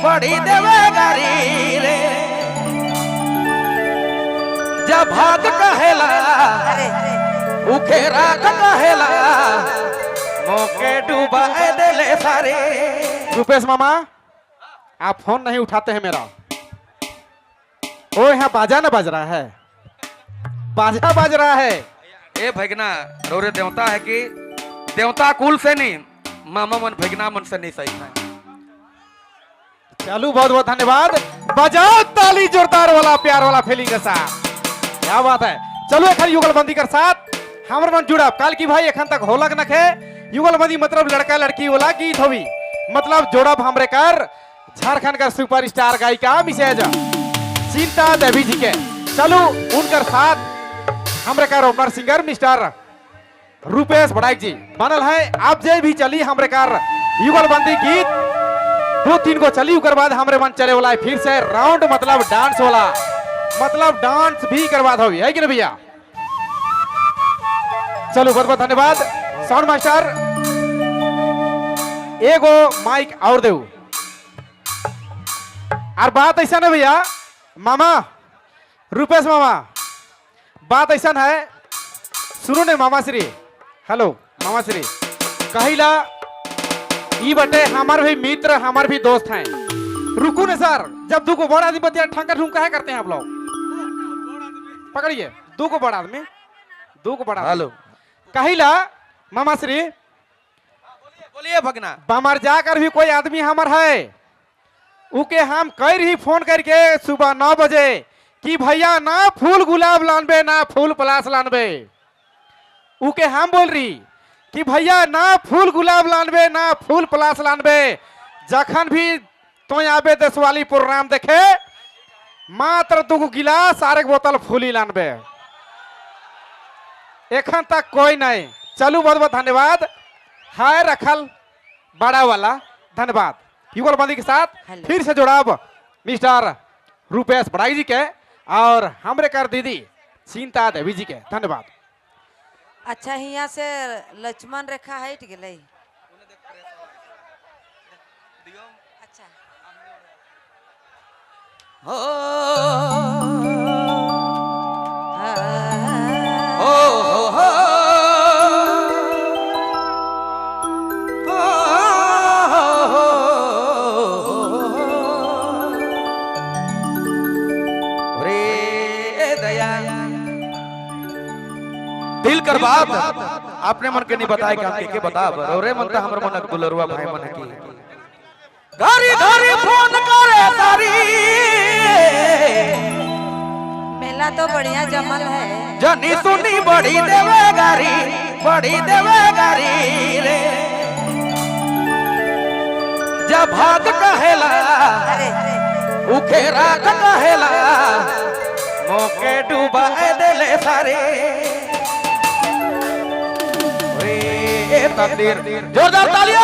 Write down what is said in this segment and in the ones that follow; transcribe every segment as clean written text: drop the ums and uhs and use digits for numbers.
बड़ी देवे गारी रे। जब भाग कहेला अरे उखे राख कहेला, मोके डूबा देले सारे। रुपेश मामा, आप फोन नहीं उठाते हैं मेरा। ओ यहाँ बाजा ना बज रहा है, बाजा बज रहा है। ए भगना रोरे देवता है कि देवता कुल से नहीं, मामा मन भगना मन से नहीं सही है। चलो बहुत बहुत धन्यवाद। बजाओ ताली जोरदार वाला प्यार वाला फीलिंग के साथ। क्या बात है। चलो एखन युगलबंदी कर साथ हमर मन जुड़ा काल की भाई एखन तक होलक नखे युगलबंदी, मतलब लड़का लड़की वाला गीत होवी, मतलब जोड़ब हमरे कर झारखंड का सुपर स्टार गायिका मिसेज चिंता देवी जी के। चलो उनकर साथ हमरे कर opener singer mister Rupesh Badaik ji बनल है। आप जे भी चली हमरे कर युगलबंदी गीत दो तीन को चली, उकर बाद हमरे मन चले वाला है फिर से राउंड, मतलब डांस वाला, मतलब डांस भी करवा दो, है कि नहीं भैया? चलो बहुत बहुत धन्यवाद। साउंड मास्टर एगो माइक और देऊ। और बात ऐसा ना भैया, मामा रुपेश मामा, बात ऐसा है, सुनो ने मामा श्री, हेलो मामा श्री, कहिला ई बटे हमार भी मित्र हमार भी दोस्त हैं। रुकू ने सर, जब दू को बड़ा आदमी बतिया ठंका ठुमका है करते हैं आप लोग। पकड़िए दू को बड़ा आदमी, दू को बड़ा आदमी। हेलो। कहिला मामा श्री। बोलिए भगना। बामर जाकर भी कोई आदमी हमर है, उके हम कर ही फोन करके सुबह 9 बजे कि भैया ना फूल गुलाब लानबे ना फूल पलाश लानबे। उके हम बोल रही कि भैया ना फूल गुलाब लानबे ना फूल पलाश लानबे, जखन भी तो आबे देशवाली प्रोग्राम देखे मात्र दू गिलास और एक बोतल फूली लानबे। एखन तक कोई नहीं। चलू बहुत बहुत धन्यवाद। हाय रखल बड़ा वाला धन्यवाद। युगलबंदी के साथ हेलो। फिर से जुड़ाव मिस्टर रुपेश बड़ाई जी के और हमरे कर दीदी चिंता देवी जी के। धन्यवाद। अच्छा यहाँ से लक्ष्मण रेखा हट गई। अच्छा। हो। हाँ। हो हो हो हो रे दया दिल कर बात आपने मन के नहीं बताए कि हम के बता रे मन त हमर मन दुलरुआ भाई मन की घरी घरी फोन करे सारी। मेला तो बढ़िया जमल है। जनी सुनी बड़ी देवे गारी, बड़ी देवे गारी रे। जब भाग कहेला अरे उखे राख कहेला, मोके डूबा देले सारे रे तकदीर। जोरदार तालियां।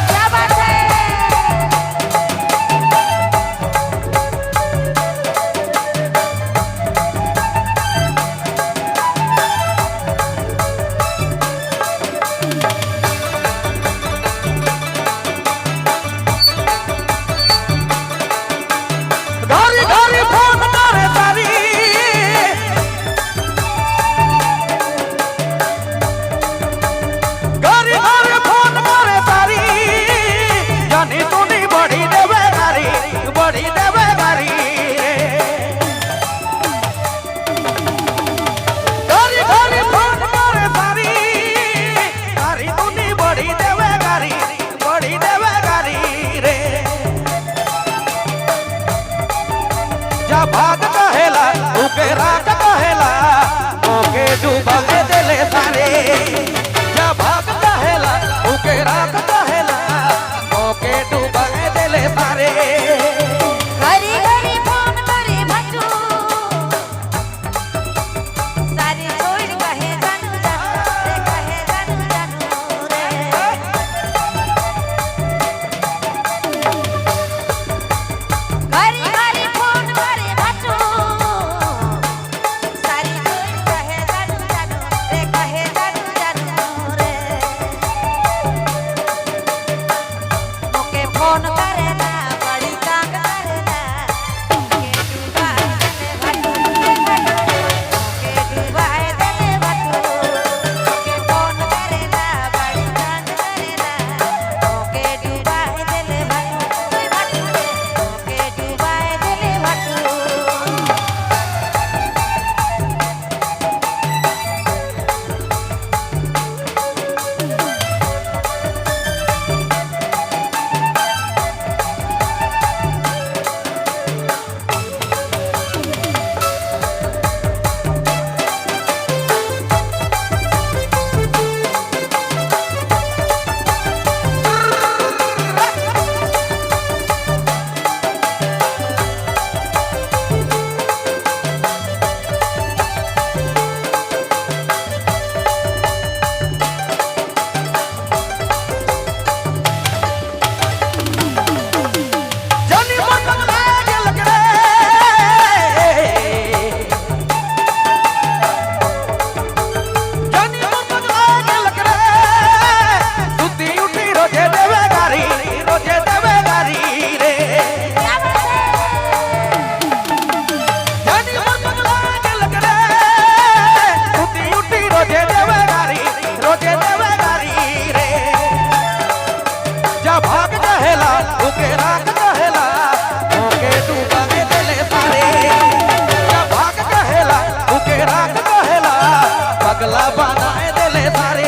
क्या बात है। घरी घरी फोन करे सारी, घरी घरी फोन करे सारी, जानी सुनी बड़ी देवे गारी, बड़ी देवे गारी रे। घरी घरी फोन करे सारी, गारी सुनी बड़ी देवे गारी, बड़ी देवे गारी रे। जा भाग कहेला उके राख कहेला, ओके डूबा देले सारे। जा भाग कहेला उके राख कहेला, ओके डूबा देले सारे। घरी घरी फोन करे भटू सारी छोड़ कहे जानू जानू रे, कहे जानू जानू रे। घरी घरी फोन करे भटू। पगला बनाए देले सारे।